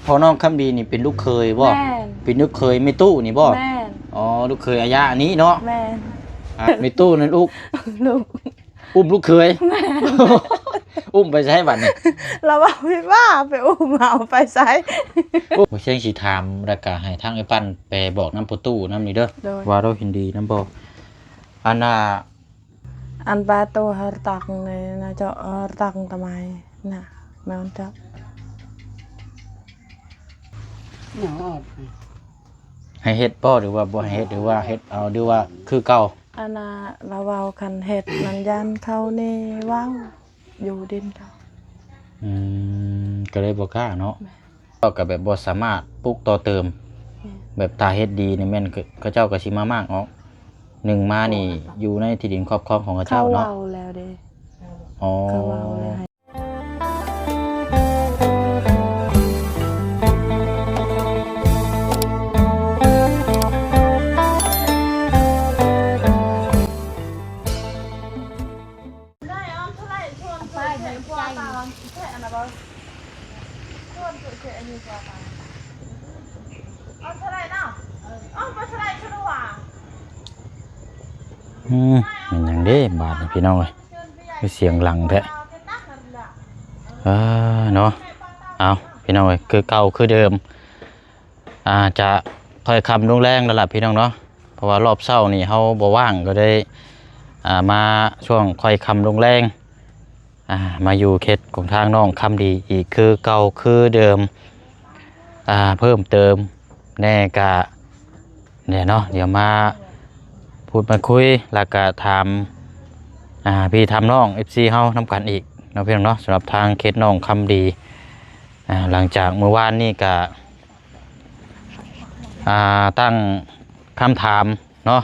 ພໍ່ນ້ອງຄຳດີນີ້ເປັນລູກເຂີຍບໍ່? ແມ່ນ. ເປັນລູກເຂີຍແມ່ຕູ້ນີ້ບໍ່? ແມ່ນ. ອໍ ລູກເຂີຍອາຍານີ້ເນາະ? ແມ່ນ. ອ່າ ແມ່ຕູ້ນັ້ນລູກ ລູກ ອຸ້ມລູກເຂີຍ? ແມ່ນ. ອຸ້ມໄປໃສບັດນີ້? ລາວເວົ້າຜິດວ່າໄປອຸ້ມເອົາໄປໃສ? ໂອ້ ບໍ່ເຊີງຊິຖາມ ແລ້ວກະໃຫ້ທາງອ້າຍປັ້ນໄປບອກນຳພໍ່ຕູ້ນຳນີ້ເດີ ໂດຍ ວ່າລາວເຫັນດີນຳບໍ່? ອັນນ່າ Ăn ba tô hạt tắc này là cho hạt tắc tao mày nè, mày ăn cho. ໃຫ້ເຮັດບໍ່ ຫຼືວ່າບໍ່ໃຫ້ເຮັດ ຫຼືວ່າເຮັດເອົາ ຫຼືວ່າຄືເກົ່າ? ອັນນ່າ ລາວເວົ້າຄັນເຮັດນັ້ນຢ້ານເຂົານີ້ເວົ້າຢູ່ດິນເຂົາ. ອືມ ກໍເລີຍບໍ່ກ້າເນາະ. ແມ່ນ. ເຂົາກໍແບບບໍ່ສາມາດປຸກຕໍ່ເຕີມ ແມ່ນ ແບບຖ້າເຮັດດີນີ້ແມ່ນ ເຂົາເຈົ້າກໍຊິມາມ້າງອອກ ໜຶ່ງມານີ້ ບໍ່ ຢູ່ໃນທີ່ດິນຄອບຄອງຂອງເຂົາເຈົ້າເນາະ. ເຂົາເວົ້າແລ້ວເດ້. ອໍ ເຂົາເວົ້າແລ້ວໃຫ້ ອືມ ແມ່ນຫຍັງເດ້ບາດນີ້ພີ່ນ້ອງເອີຍ ຄືສຽງດັງແທ້. ເອີ ເນາະ ເອົາ ພີ່ນ້ອງເອີຍ ຄືເກົ່າຄືເດີມ. ອ່າ ຈະຄ່ອຍຄ່ຳລົງແລງແລ້ວລະພີ່ນ້ອງເນາະ ເພາະວ່າຮອບເຊົ້ານີ້ເຮົາບໍ່ວ່າງ ກໍໄດ້ ອ່າ ມາຊ່ວງຄ່ອຍຄ່ຳລົງແລງ ອ່າ ມາຢູ່ເຂດຂອງທາງນ້ອງຄຳດີອີກຄືເກົ່າຄືເດີມ. ອ່າ ເພີ່ມເຕີມແດ່ກະແນ່ເນາະ ດຽວມາພູດມາຄຸຍ ແລ້ວກະຖາມ ອ່າ ພີ່ຖາມນ້ອງ ເອັຟຊີ ເຮົານຳກັນອີກເນາະ ພີ່ນ້ອງເນາະ. ສຳລັບທາງເຂດນ້ອງຄຳດີ ອ່າ ຫຼັງຈາກມື້ວານນີ້ກະ ອ່າ ຕັ້ງຄຳຖາມເນາະ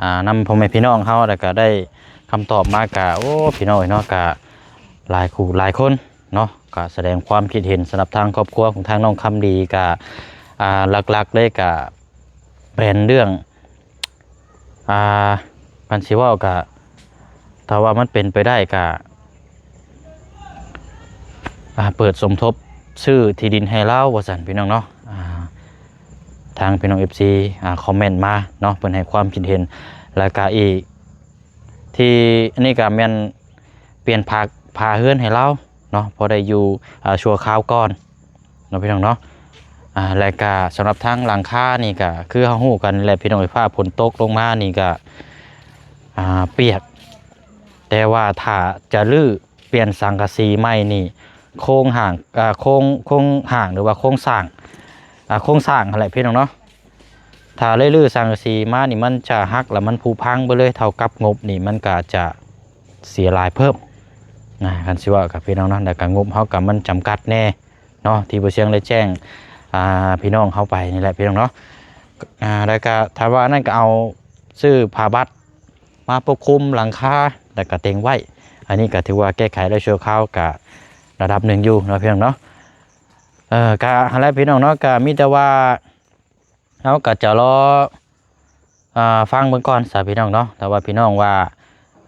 ອ່າ ນຳພໍ່ແມ່ພີ່ນ້ອງເຮົາ ແລ້ວກະໄດ້ຄຳຕອບມາ ກະ ໂອ້ ພີ່ນ້ອງເອີຍເນາະ ກະຫຼາຍຄູ່ຫຼາຍຄົນເນາະ ກະສະແດງຄວາມຄິດເຫັນສຳລັບທາງຄອບຄົວຂອງທາງນ້ອງຄຳດີ ກະ ອ່າ ຫຼັກໆເລີຍກະແມ່ນເລື່ອງ ອ່າ ຄັນຊິເວົ້າກະ ຖ້າວ່າມັນເປັນໄປໄດ້ກະ ອ່າ ເປີດສົມທົບຊື້ທີ່ດິນໃຫ້ລາວວ່າຊັ້ນ ພີ່ນ້ອງເນາະ. ອ່າ ທາງພີ່ນ້ອງ ເອັຟຊີ ອ່າ ຄອມເມັນມາເນາະ ເພິ່ນໃຫ້ຄວາມຄິດເຫັນ ແລ້ວກະອີກທີ່ ອັນນີ້ກະແມ່ນປ່ຽນຜ້າ ຜ້າເຮືອນໃຫ້ລາວເນາະ ພໍໄດ້ຢູ່ ອ່າ ຊົ່ວຄາວກ່ອນ ເນາະ ພີ່ນ້ອງເນາະ. ອ່າ ແລະກະສຳລັບທາງຫຼັງຄານີ້ກະຄືເຮົາຮູ້ກັນແຫຼະ ພີ່ນ້ອງເອີຍ ຟ້າຝົນຕົກລົງມານີ້ກະ ອ່າ ປຽກ ແຕ່ວ່າຖ້າຈະຮື້ປ່ຽນສັງກະສີໃໝ່ນີ້ ໂຄງຮ່າງ ອ່າ ໂຄງ ໂຄງຮ່າງ ຫຼືວ່າໂຄງສ້າງ ອ່າ ໂຄງສ້າງຫັ້ນແຫຼະ ພີ່ນ້ອງເນາະ. ຖ້າໄດ້ຮື້ສັງກະສີມານີ້ ມັນຈະຫັກ ແລ້ວມັນຜຸພັງໄປເລີຍ ເທົ່າກັບງົບນີ້ມັນກະຈະເສຍຫຼາຍເພີ່ມນະ ຄັນຊິເວົ້າກັບ ພີ່ນ້ອງເນາະ. ແລະກະງົບເຮົາກະມັນຈຳກັດແດ່ ເນາະ ທີ່ບໍ່ຊຽງໄດ້ແຈ້ງ ອ່າ ພີ່ນ້ອງເຮົາໄປນີ້ແຫຼະ ພີ່ນ້ອງເນາະ. ອ່າ ແລ້ວກະຖ້າວ່ານັ້ນກະເອົາຊື້ຜ້າບັດມາປົກຄຸມຫຼັງຄາ ແລ້ວກະເຕັງໄວ້ ອັນນີ້ກະຖືວ່າແກ້ໄຂໄດ້ຊົ່ວຄາວກະລະດັບໜຶ່ງຢູ່ເນາະ ພີ່ນ້ອງເນາະ. ເອີ ກະຫັ້ນແຫຼະ ພີ່ນ້ອງເນາະ ກະມີແຕ່ວ່າ ເຮົາກໍຈະລໍ ອ່າ ຟັງເບິ່ງກ່ອນຊະພີ່ນ້ອງເນາະ. ຖ້າວ່າພີ່ນ້ອງວ່າ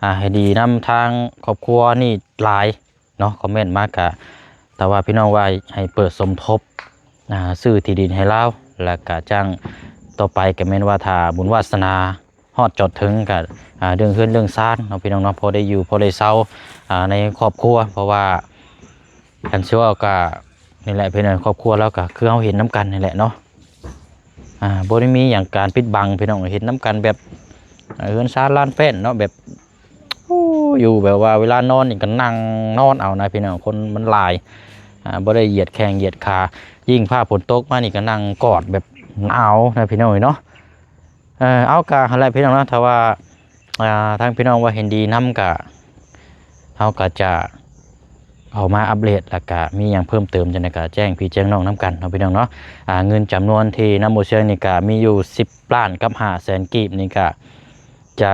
ອ່າ ໃຫ້ດີນຳທາງຄອບຄົວນີ້ຫຼາຍເນາະ ຄອມເມັນມາກະ ຖ້າວ່າພີ່ນ້ອງວ່າໃຫ້ເປີດສົມທົບ ອ່າ ຊື້ທີ່ດິນໃຫ້ລາວ ແລ້ວກະຈັ່ງຕໍ່ໄປກໍແມ່ນວ່າຖ້າບຸນວາສະໜາຮອດຈອດເຖິງກະ ອ່າ ເລື່ອງເຮືອນເລື່ອງຊານເນາະ ພີ່ນ້ອງເນາະ ພໍໄດ້ຢູ່ພໍໄດ້ເຊົາ ອ່າ ໃນຄອບຄົວ ເພາະວ່າ ຄັນຊິເວົ້າກະນີ້ແຫຼະ ພີ່ນ້ອງ ຄອບຄົວລາວກະຄືເຮົາເຫັນນຳກັນນີ້ແຫຼະເນາະ. ອ່າ ບໍ່ໄດ້ມີຫຍັງການປິດບັງ ພີ່ນ້ອງ ເຫັນນຳກັນແບບ ເຮືອນຊານລານແປ້ນເນາະ ແບບ ໂອ້ ຢູ່ແບບວ່າເວລານອນນີ້ກໍນັ່ງນອນເອົານະ ພີ່ນ້ອງ ຄົນມັນຫຼາຍ ອ່າ ບໍ່ໄດ້ຢຽດແຂ້ງຢຽດຂາ ຍິ່ງຟ້າຝົນຕົກມານີ້ກໍນັ່ງກອດແບບໜາວນະ ພີ່ນ້ອງເອີຍເນາະ. ເອີ ເອົາ ກະຫັ້ນແຫຼະ ພີ່ນ້ອງເນາະ ຖ້າວ່າ ອ່າ ທາງພີ່ນ້ອງວ່າເຫັນດີນຳກະ ເຮົາກະຈະເອົາມາອັບເດດ ແລ້ວກະມີຫຍັງເພີ່ມເຕີມຈັ່ງໃດກະແຈ້ງພີ່ແຈ້ງນ້ອງນຳກັນເນາະ ພີ່ນ້ອງເນາະ. ອ່າ ເງິນຈຳນວນທີ່ນຳບໍ່ຊຽງນີ້ກະມີຢູ່ສິບລ້ານກັບຫ້າແສນກີບນີ້ກະຈະ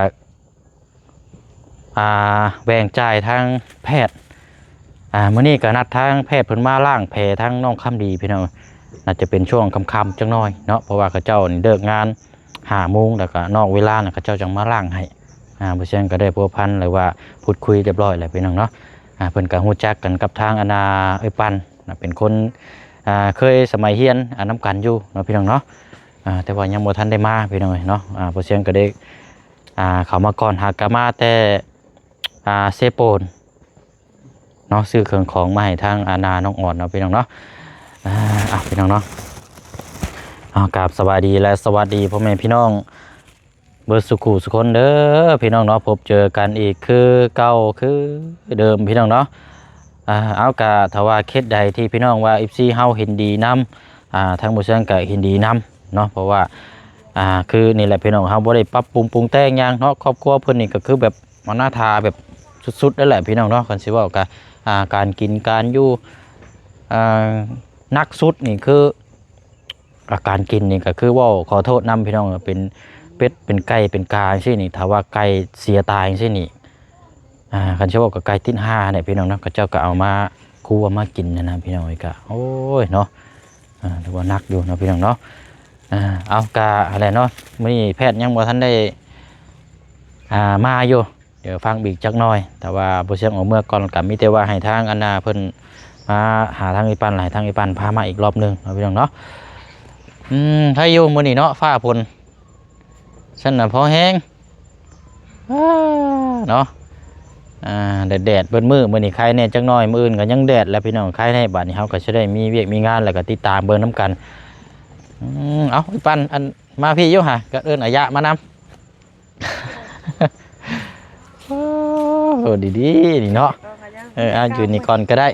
ອ່າ ແບ່ງຈ່າຍທາງແພດ ອ່າ ມື້ນີ້ກໍນັດທາງແພດເພິ່ນມາລ້າງແຜທາງນ້ອງຄຳດີ ພີ່ນ້ອງ ໜ້າຈະເປັນຊ່ວງຄ່ຳໆຈັກໜ້ອຍເນາະ ເພາະວ່າເຂົາເຈົ້ານີ້ເລີກງານຫ້າໂມງ ແລ້ວກໍນອກເວລານະ ເຂົາເຈົ້າຈັ່ງມາລ້າງໃຫ້. ອ່າ ບໍ່ຊຽງກໍໄດ້ພົວພັນ ຫຼືວ່າພູດຄຸຍຮຽບຮ້ອຍແລ້ວ ພີ່ນ້ອງເນາະ. ອ່າ ເພິ່ນກໍຮູ້ຈັກກັນກັບທາງອັນນ່າ ເອື້ອຍປັນນະ ເປັນຄົນ ອ່າ ເຄີຍສະໄໝຮຽນ ອ່າ ນຳກັນຢູ່ເນາະ ພີ່ນ້ອງເນາະ. ອ່າ ແຕ່ວ່າຍັງບໍ່ທັນໄດ້ມາ ພີ່ນ້ອງເອີຍເນາະ. ອ່າ ພໍ່ຊຽງກໍໄດ້ ອ່າ ເຂົ້າມາກ່ອນ ຫາກະມາແຕ່ ອ່າ ເຊໂປນເນາະ ຊື້ເຄື່ອງຂອງມາໃຫ້ທາງ ອ່າ ນ້ານ້ອງອອນເນາະ ພີ່ນ້ອງເນາະ. ອ່າ ອ່ະ ພີ່ນ້ອງເນາະ ເອົາ ກາບສະບາຍດີ ແລະ ສະຫວັດດີພໍ່ແມ່ພີ່ນ້ອງ ເບິດສູ່ຄູ່ສູ່ຄົນເດີ ພີ່ນ້ອງເນາະ. ພົບເຈີກັນອີກຄືເກົ່າຄືເດີມ ພີ່ນ້ອງເນາະ. ອ່າ ເອົາ ກະຖ້າວ່າເຂດໃດທີ່ພີ່ນ້ອງວ່າ ເອັຟຊີ ເຮົາເຫັນດີນຳ ອ່າ ທາງບໍ່ຊຽງກະເຫັນດີນຳເນາະ. ເພາະວ່າ ອ່າ ຄືນີ້ແຫຼະ ພີ່ນ້ອງ ເຮົາບໍ່ໄດ້ປັບປຸງປຸງແຕ່ງຫຍັງເນາະ. ຄອບຄົວເພິ່ນນີ້ກໍຄືແບບ ມາໜ້າທາແບບສຸດໆ ນັ້ນແຫຼະ ພີ່ນ້ອງເນາະ. ຄັນຊິເວົ້າກະ ອ່າ ການກິນການຢູ່ ອ່າ ໜັກສຸດນີ້ຄື ອາ ການກິນນີ້ກໍຄືເວົ້າຂໍໂທດນຳ ພີ່ນ້ອງ ເປັນເປັດເປັນໄກ່ເປັນກາຈັ່ງຊີ້ນີ້ ຖ້າວ່າໄກ່ເສຍຕາຍຈັ່ງຊີ້ນີ້ ອ່າ ຄັນຊິເວົ້າກໍໄກ່ຕິດຫ້າແຫຼະ ພີ່ນ້ອງເນາະ. ເຂົາເຈົ້າກໍເອົາມາຄົວມາກິນຫັ້ນນະ ພີ່ນ້ອງເອີຍ. ກໍ ໂອ້ຍ ເນາະ ອ່າ ຖືວ່າໜັກຢູ່ເນາະ ພີ່ນ້ອງເນາະ. ອ່າ ເອົາ ກະຫັ້ນແຫຼະເນາະ ມື້ນີ້ແພດຍັງບໍ່ທັນໄດ້ ອ່າ ມາຢູ່ ດຽວຟັງອີກຈັກໜ່ອຍ. ແຕ່ວ່າບໍ່ຊຽງອອກເມືອກ່ອນ ກໍມີແຕ່ວ່າໃຫ້ທາງອັນນ່າເພິ່ນມາຫາທາງອີ່ປັນ ໃຫ້ທາງອີ່ປັນພາມາອີກລອບໜຶ່ງເນາະ ພີ່ນ້ອງເນາະ. ອືມ ໃຜຢູ່ມື້ນີ້ເນາະ ຟ້າຝົນຊັ້ນນະ ພໍແຮງ ເນາະ. ອ່າ ແດດໆ ເບິດມື້ ມື້ນີ້ໄຄແດ່ຈັກໜ່ອຍ ມື້ອື່ນກໍຍັງແດດແຫຼະ ພີ່ນ້ອງ ໄຄແດ່. ບາດນີ້ເຮົາກໍຊິໄດ້ມີວຽກມີງານ ແລ້ວກໍຕິດຕາມເບິ່ງນຳກັນ. ອືມ ເອົາ ອີ່ປັນ ອັນ ມາພີ້ຢູ່ຫາ ກໍເອີ້ນອາຍະມານຳ. ໂອ້ ດີໆ ນີ້ເນາະ. ເອີ ອາ ຢູ່ນີ້ກ່ອນກໍໄດ້.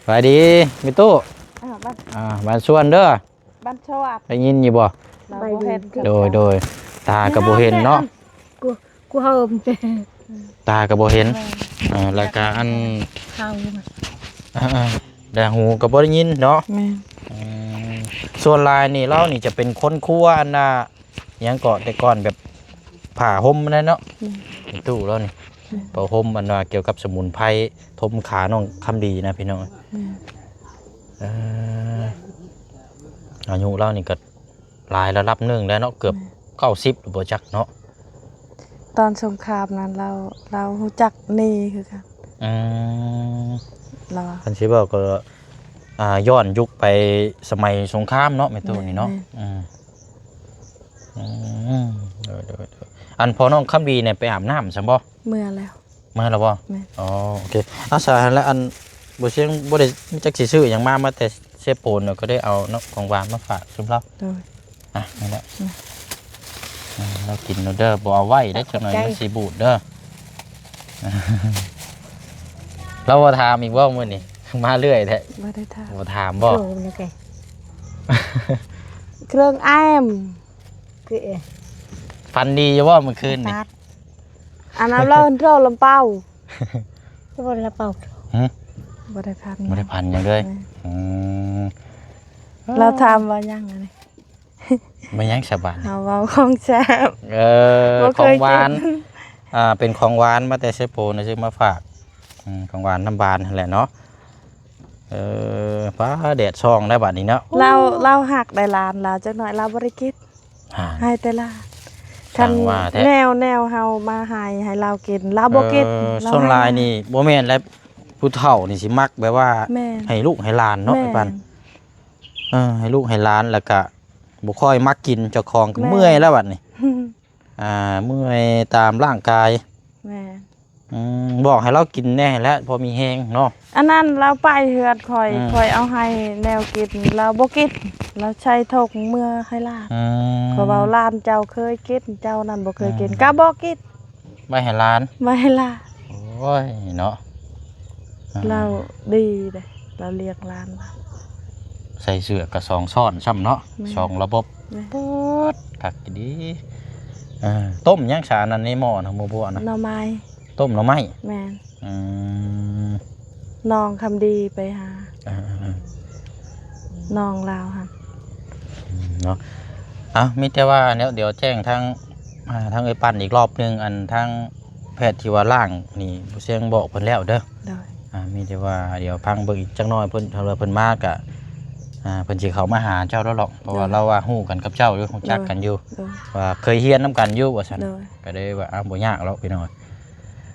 ສະບາຍດີແມ່ຕູ້. ອ່າ ບ້ານ ອ່າ ບ້ານສວນເດີ ບ້ານສວນ ໄດ້ຍິນຢູ່ບໍ່? ລາວບໍ່ເຫັນຄື ໂດຍ ໂດຍ ຕາກໍບໍ່ເຫັນເນາະ. ກູ ກູເຮີມແຕ່ ຕາກໍບໍ່ເຫັນ. ແມ່ນ ເອີ ແລ້ວກໍອັນ ເຮົາ ເອີ ແລ້ວຫູກໍບໍ່ໄດ້ຍິນເນາະ. ແມ່ນ ອືມ ສ່ວນຫຼາຍນີ້ລາວນີ້ຈະເປັນຄົນຄົວອັນນ່າ ຫຍັງເກາະ ແຕ່ກ່ອນແບບຜ້າຫົ່ມນັ້ນເນາະ. ແມ່ນ ແມ່ຕູ້ລາວນີ້ ແມ່ນ ຜ້າຫົ່ມ ອັນວ່າກ່ຽວກັບສະໝຸນໄພຖົມຂານ້ອງຄຳດີນະ ພີ່ນ້ອງ. ແມ່ນ ເອີ ອາຍຸລາວນີ້ກໍຫຼາຍລະດັບໜຶ່ງແລ້ວເນາະ ເກືອບ ແມ່ນ ເກົ້າສິບແລ້ວບໍ່ຈັກເນາະ. ຕອນສົງຄາມນັ້ນລາວ ລາວຮູ້ຈັກນີ້ຄືກັນ. ອືມ ລາວ ຄັນຊິເວົ້າກໍ ອ່າ ຍ້ອນຍຸກໄປສະໄໝສົງຄາມເນາະ ແມ່ຕູ້ນີ້ເນາະ. ແມ່ນ ອືມ ອືມ ໂດຍ ໂດຍ ໂດຍ. ອັນພໍ່ນ້ອງຄຳດີນີ້ໄປອາບນ້ຳຊັ້ນບໍ່? ເມືອແລ້ວ. ມາແລ້ວບໍ່? ແມ່ນ ອໍ ໂອເຄ. ອາ ສາ ແລ້ວອັນບໍ່ຊຽງບໍ່ໄດ້ຈັກຊິຊື້ຫຍັງມາ ມາແຕ່ເຊໂປນ ກໍໄດ້ເອົາເນາະ ຂອງຫວານມາຝາກຊຸມລາວ. ໂດຍ ອ່ະ ນີ້ແຫຼະ. ອືມ ອ່າ ລາວກິນໂລດເດີ ບໍ່ເອົາໄວ້ເດີ ຈັກໜ້ອຍມັນຊິບູດເດີ. ລາວບໍ່ຖາມອີກບໍ່ມື້ນີ້? ມາເລື້ອຍແທ້. ບໍ່ໄດ້ຖາມ. ບໍ່ຖາມບໍ່? ໂດນແລ້ວແກ ເຄື່ອງແອມ ຄື ເອ ຝັນດີຢູ່ບໍ່ມື້ຄືນນີ້? ອັນນັ້ນລາວໂທລຳເປົາ. ຄືບໍ່ໄດ້ລຳເປົາ. ຫື? ບໍ່ໄດ້ຝັນ. ບໍ່ໄດ້ຝັນຫຍັງເລີຍ. ອືມ ອືມ ລາວຖາມວ່າຫຍັງອັນນີ້? ແມ່ນຫຍັງສະບາດນີ້? ເຮົາເວົ້າຂອງແຊບ. ເອີ ຂອງຫວານ. ອ່າ ເປັນຂອງຫວານມາແຕ່ເຊໂປນ ຊື້ມາຝາກ. ອືມ ຂອງຫວານນ້ຳຫວານຫັ້ນແຫຼະເນາະ. ເອີ ປ້າ ແດດສ່ອງແລ້ວບາດນີ້ເນາະ. ລາວ ລາວຮັກໄດ້ຫຼານລາວ ຈັກໜ້ອຍລາວບໍ່ໄດ້ກິນ. ໃຫ້ແຕ່ລາວ ຄັນແນວ ແນວເຮົາມາໃຫ້ ໃຫ້ລາວກິນ ລາວບໍ່ກິນ. ເອີ ສ່ວນຫຼາຍນີ້ບໍ່ແມ່ນແລ້ວ ຜູ້ເຖົ້ານີ້ຊິມັກແບບວ່າ ແມ່ນ ໃຫ້ລູກໃຫ້ຫຼານເນາະ. ແມ່ນ ໄອ້ປັນ ເອີ ໃຫ້ລູກໃຫ້ຫຼານ ແລ້ວກະບໍ່ຄ່ອຍມັກກິນ ເຈົ້າຂອງກໍ ແມ່ນ ເມື່ອຍແລ້ວບັດນີ້. ອ່າ ເມື່ອຍຕາມຮ່າງກາຍ. ແມ່ນ ອືມ ບອກໃຫ້ລາວກິນແດ່ແຫຼະ ພໍມີແຮງເນາະ. ອັນນັ້ນລາວໄປເຮືອນຂ້ອຍ ອືມ ຂ້ອຍເອົາໃຫ້ແນວກິນ ລາວບໍ່ກິນ ລາວໃສ່ຖົງເມືອໃຫ້ຫຼານ. ອືມ ຂ້ອຍເວົ້າ ຫຼານເຈົ້າເຄີຍກິນ ເຈົ້ານັ້ນບໍ່ເຄີຍກິນ. ອືມ ກໍບໍ່ກິນ. ໄວ້ໃຫ້ຫຼານ ໄວ້ໃຫ້ຫຼານ. ໂອ້ຍເນາະ ອ່າ ລາວດີເດ້ ລາວລ້ຽງຫຼານ ໃສ່ເສື້ອກະສອງຊ້ອນຊ້ຳເນາະ. ແມ່ນ ສອງລະບົບ. ແມ່ນ ປາດ ຄັກອີ່ຫຼີ. ເອີ ຕົ້ມຫຍັງຊະອັນນັ້ນໃນໝໍ້ນະ ໝູ່ບົວນະ? ໜໍ່ໄມ້. ຕົ້ມໜໍ່ໄມ້. ແມ່ນ. ອືມ ນ້ອງຄຳດີໄປຫາ ອ່າໆ ນ້ອງລາວຫັ້ນ ອືມ ເນາະ. ເອົ້າ ມີແຕ່ວ່າແນວ ດຽວແຈ້ງທາງ ອ່າ ທາງເອື້ອຍປັ້ນອີກລອບໜຶ່ງ ອັນທາງແພດທີ່ວ່າລ້າງນີ້ ບໍ່ຊຽງບອກເພິ່ນແລ້ວເດີ. ໂດຍ ອ່າ ມີແຕ່ວ່າດຽວຟັງເບິ່ງອີກຈັກໜ້ອຍ ເພິ່ນ ຖ້າວ່າເພິ່ນມາກະ ອ່າ ເພິ່ນຊິເຂົ້າມາຫາເຈົ້າໂລດ. ເພາະວ່າ ໂດຍ ລາວວ່າຮູ້ກັນກັບເຈົ້າຢູ່ ຮູ້ຈັກກັນຢູ່. ໂດຍ ວ່າເຄີຍຮຽນນຳກັນຢູ່ວ່າຊັ້ນ. ໂດຍ ກໍເລີຍວ່າ ອ່າ ບໍ່ຍາກດອກພີ່ນ້ອງ.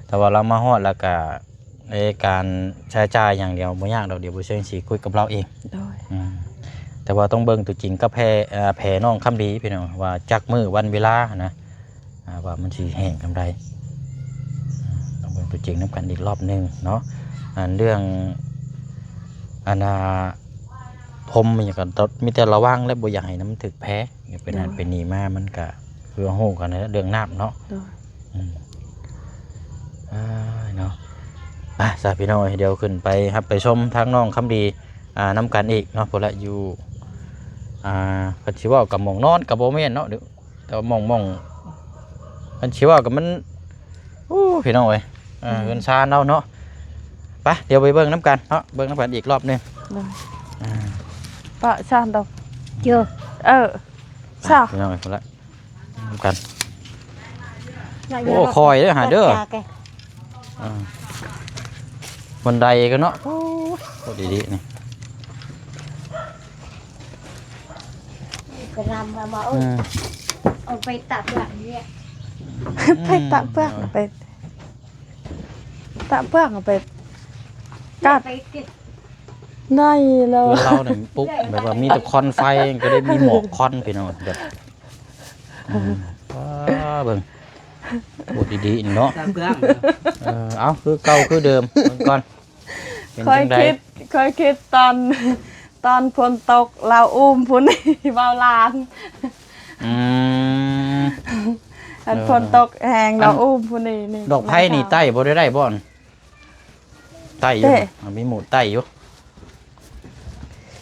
ແຕ່ວ່າລາວມາຮອດແລ້ວກະ ເອີ ການໃຊ້ຈ່າຍຢ່າງດຽວບໍ່ຍາກດອກ ດຽວບໍ່ເຊີງຊິຄຸຍກັບລາວເອງ. ໂດຍ. ອືມ ແຕ່ວ່າຕ້ອງເບິ່ງຕົວຈິງກັບແພ ເອີ ແພນ້ອງຄຳດີພີ່ນ້ອງ ວ່າຈັກມື້ວັນເວລາຫັ້ນນະ ອ່າ ວ່າມັນຊິແຫ້ງສ່ຳໃດ. ອືມ ຕ້ອງເບິ່ງຕົວຈິງນຳກັນອີກລອບໜຶ່ງເນາະ. ອັນເລື່ອງ ອັນນ່າ ພົມຫຍັງກໍມີແຕ່ລະວັງ ແລະ ບໍ່ຢາກໃຫ້ມັນຖືກແພ. ເປັນນັ້ນ ໂດຍ ເປັນນີ້ມາ ມັນກະຄືເຮົາຮູ້ກັນແຫຼະ ເລື່ອງນ້ຳເນາະ. ໂດຍ. ອືມ ອ້າຍເນາະ ໄປຊະພີ່ນ້ອງເອີຍ ດຽວຂຶ້ນໄປຮັບໄປຊົມທາງນ້ອງຄຳດີ ອ່າ ນຳກັນອີກເນາະ. ພຸ້ນລະຢູ່ ອ່າ ເພິ່ນຊິເວົ້າກັບໝ່ອງນອນກໍບໍ່ແມ່ນເນາະ ແຕ່ວ່າໝ່ອງ ໝ່ອງ ເພິ່ນຊິເວົ້າກັບມັນ ໂອ້ ພີ່ນ້ອງເອີຍ ເອີ ອືມ ເຮືອນຊານລາວເນາະ. ໄປ ດຽວໄປເບິ່ງນຳກັນເນາະ ເບິ່ງນຳກັນອີກລອບໜຶ່ງ. ໂດຍ. ອ່າ ປະຊານດອກ ເຈີ ເອີ ຊາ ພີ່ນ້ອງເອີຍ ພຸ້ນລະ ນຳກັນ. ໂອ້ ຄອຍເດີຫາເດີ ອ່າ ບັນໄດກໍເນາະ. ໂອ້ ໂຄດດີໆ ນີ້ ກະນຳມາ ມາ ເອີ ອືມ ເອົາໄປຕາກເບື້ອງນີ້ ອືມ ໄປຕາກເບື້ອງ ໄປຕາກເບື້ອງ ເອົາໄປກັດ ໄດ້ແລ້ວ. ເຮືອນລາວນີ້ປຸກແບບວ່າມີແຕ່ຄວັນໄຟ ກໍໄດ້ມີໝອກຄວັນ ພີ່ນ້ອງ ແບບ ອືມ ວ້າ ເບິ່ງ ໂຄດດີໆ ນີ້ເນາະ ຕາກເບື້ອງ. ເອີ ເອົາ ຄືເກົ່າຄືເດີມ ເບິ່ງກ່ອນ ເປັນຈັ່ງໃດ? ຂ້ອຍຄິດ ຂ້ອຍຄິດຕອນ ຕອນຝົນຕົກ ລາວອຸ້ມຜູ້ນີ້ ເວົ້າຫຼານ. ອືມ ອັນ ເອີ ຝົນຕົກແຮງ ອັນ ລາວອຸ້ມຜູ້ນີ້ ນີ້ ດອກໄຜ່ນີ້ ແມ່ເຖົ້າ ໄຕ້ບໍ່ໄດ້ ໄດ້ບໍ່? ໄຕ້ຢູ່ ເອີ ມີໝູດໄຕ້ຢູ່.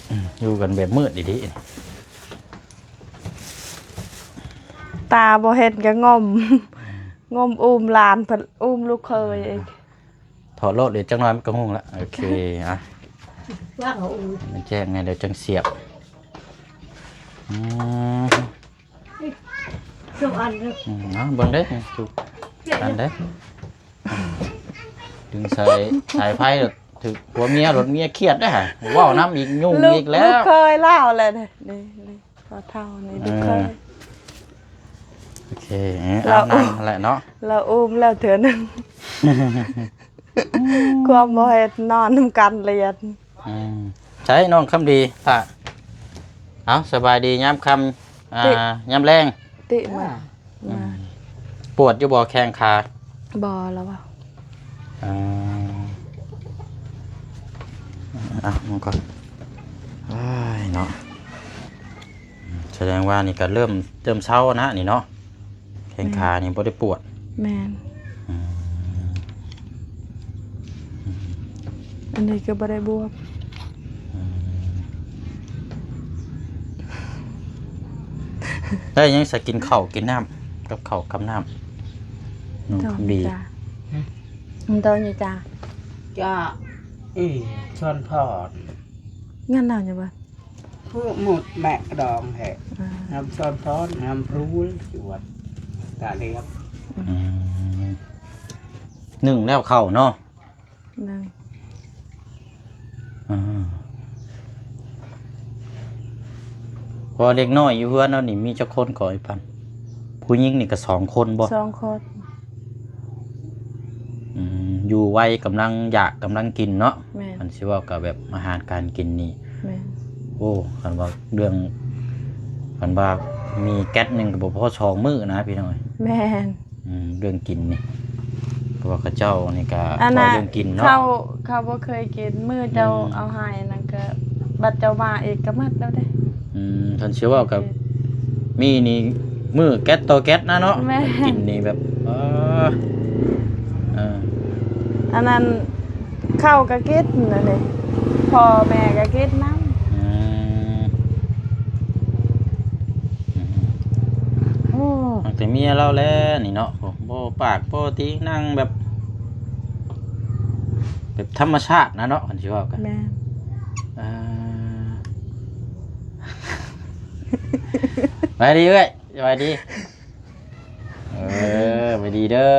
ອືມ ຢູ່ກັນແບບມືດດີໆ ຕາບໍ່ເຫັນກໍງົມ ງົມອຸ້ມຫຼານ ເພິ່ນອຸ້ມລູກເຂີຍເອງ. ຖອດໂລດ ດຽວຈັກໜ້ອຍມັນກໍຮຸ່ງລະ. ໂອເຄ ອ່ະ ວາງເອົາ ມັນແຈ້ງແດ່ ດຽວຈັ່ງສຽບ. ອືມ ສອງອັນເດີ ອືມ ເອົາເບິ່ງເດີ ທຸກອັນເດີ ດຶງສາຍ ສາຍໄຟ ຖືກຜົວເມຍ ໂລດເມຍຄຽດເດ້ ເວົ້ານຳອີກ ຫຍຸ້ງອີກແລ້ວ. ລູກເຂີຍລາວແຫຼະເດ້ ນີ້ ນີ້ ພໍ່ເຖົ້ານີ້ ເອີ ລູກເຂີຍ. ໂອເຄ ເອີ ລາວ ອາບນ້ຳຫັ້ນແຫຼະເນາະ ລາວອຸ້ມແລ້ວເທື່ອໜຶ່ງ ຄວາມບໍ່ເຮັດ ນອນນຳກັນລຽນ. ອືມ ໃສນ້ອງຄຳດີ ຕາ ເອົາ ສະບາຍດີຍາມຄ່ຳ ອ່າ ຍາມແລງ ຕິມາ ອືມ ມາ. ປວດຢູ່ບໍ່ແຂ້ງຂາ? ບໍ່ ລາວວ່າ ອ່າ ອ່ະ ມັນກໍ ອ້າຍເນາະ ສະແດງວ່ານີ້ກໍເລີ່ມ ເລີ່ມເຊົານະນີ້ເນາະ ແຂ້ງຂານີ້ບໍ່ໄດ້ປວດ. ແມ່ນ ອືມ ອັນນີ້ກໍບໍ່ໄດ້ບວມ. ອືມ ໄດ້ຫຍັງຊະ ກິນເຂົ້າກິນນ້ຳ ກັບເຂົ້າກັບນ້ຳ ນ້ອງຄຳດີ. ໂຕນີ້ຈ້າ ໂຕນີ້ຈ້າ ຈ້າ ອີ່ ຊອນພອນ ງານໜາວຫຍັງວະ? ຜູ້ໝົດແມະດອງແທ້ ອ່າ ນ້ຳຊອນທອນ ນ້ຳພຣູລ ຈວດຕາເລຽບ. ອືມ ໜຶ້ງແລ້ວເຂົ້າເນາະ ໜຶ້ງ ອ່າ ເພາະເດັກນ້ອຍຢູ່ເຮືອນເຮົານີ້ມີຈັກຄົນກໍ ອີ່ປັນ? ຜູ້ຍິງນີ້ກໍສອງຄົນບໍ່? ສອງຄົນ. ອືມ ຢູ່ໄວ ກຳລັງຢາກ ກຳລັງກິນເນາະ. ແມ່ນ ຄັນຊິເວົ້າກໍແບບອາຫານການກິນນີ້ ແມ່ນ ໂອ້ ຄັນວ່າເລື່ອງ ຄັນວ່າມີແກັດໜຶ່ງກໍບໍ່ພໍສອງມື້ນະພີ່ນ້ອງ. ແມ່ນ ອືມ ເລື່ອງກິນນີ້ ເພາະວ່າເຂົາເຈົ້ານີ້ກໍ ອັນ ເວົ້າເລື່ອງກິນເນາະ ເຂົາ ເຂົາບໍ່ເຄີຍກິນ ມື້ເຈົ້າ ອືມ ເອົາໃຫ້ນັ້ນກໍ ບັດເຈົ້າມາອີກກໍໝົດແລ້ວເດ້. ອືມ ຄັນຊິເວົ້າກັບ ມີນີ້ມື້ແກັດຕໍ່ແກັດນະເນາະ. ແມ່ນ ກິນນີ້ແບບ ເອີ ເອີ ອັນນັ້ນເຂົ້າກໍກິນ ອັນນີ້ພໍ່ແມ່ກໍກິນນຳ. ອືມ ໂອ້ ຕັ້ງແຕ່ເມຍລາວແລ້ວນີ້ເນາະ ບໍ່ປາກບໍ່ຕີງ ນັ່ງແບບ ແບບທຳມະຊາດນະເນາະ ຄັນຊິເວົ້າກັນ. ແມ່ນ ອ່າ ສະບາຍດີເອື້ອຍ ສະບາຍດີ. ເອີ ສະບາຍດີເດີ.